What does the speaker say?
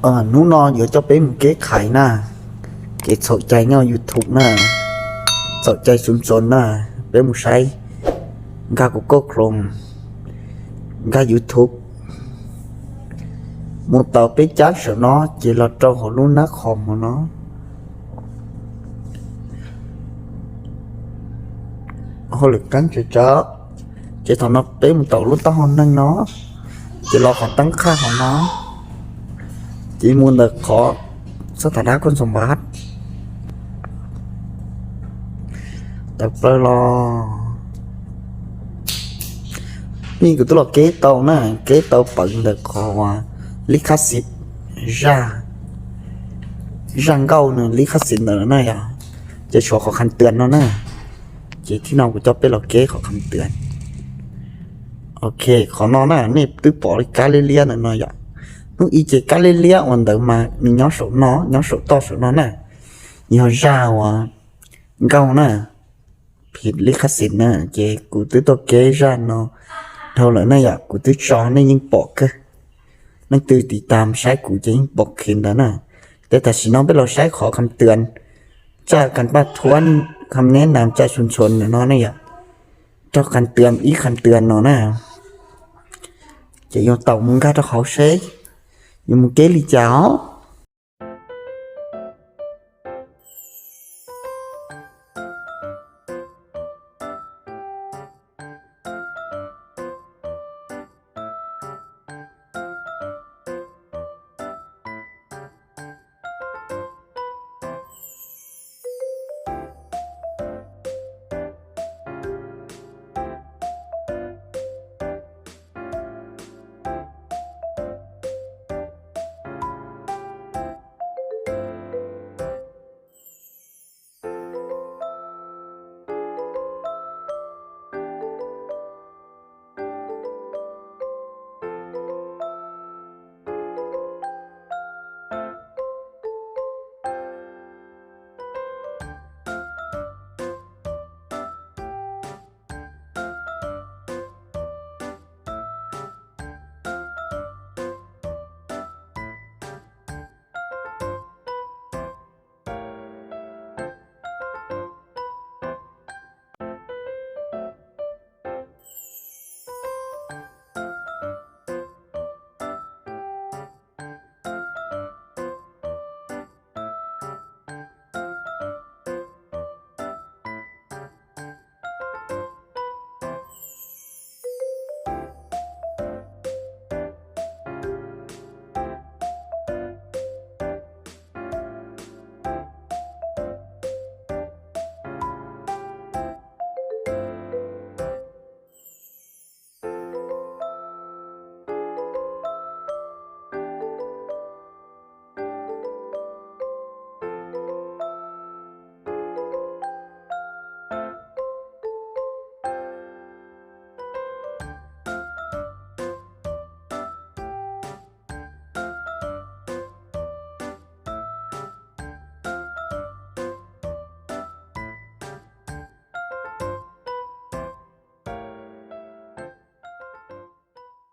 Hnub no yuav coj peb mus keb khais na, kev txhaum cai nyob YouTube na, txhaum cai txhua txhua na. Peb mus saib, nkag kuv koj Chrome, nkag YouTube, mus tau peb cab saum no ces los rau hauv lub nab qhos hauv no. Hauj lwm qeeb tsa tsa, ces thaum no peb mus tau lub taub hau neeg no, ces los qhov teeb qhaj hauv no, ces mus ntawm qhov xab thas dab koj ntxoos npab tawm plaws los. Nej kuv twb los keb tau na, keb tau pawv ntawm qhov lib khab xis, zaj, zaj nkauj nws lib khab xis ntawd na yom, ces tshuav qhov kham twam no na. Ces thib no kuv coj peb los keb qhov kham twam. Ok, qhov no na nej twb pom li kab liab liab ntawm no yom. Hnub ib ces kab liab liab uas ntawd mas nws nyob saum no, nyob saum toj saum no na, yog zaj uas nkauj na, phim lib khab xis na. Ces kuv twb tuaj keb zaj no dhau lawm na yom, kuv twb tso nej yeej pom kawg. Leej twg tiv tam saib kuv ces yeej pom kiag ntawd na. Ces tam sim no peb los saib qhov kham twam, tsaj kam paj thuab, kham neb nas tsaj txhua txhua ntawm no ne yom. Rau kham twam ib kham twam no na, ces yuav tau mus nkag rau hauv seb yuav mus keb li cas os.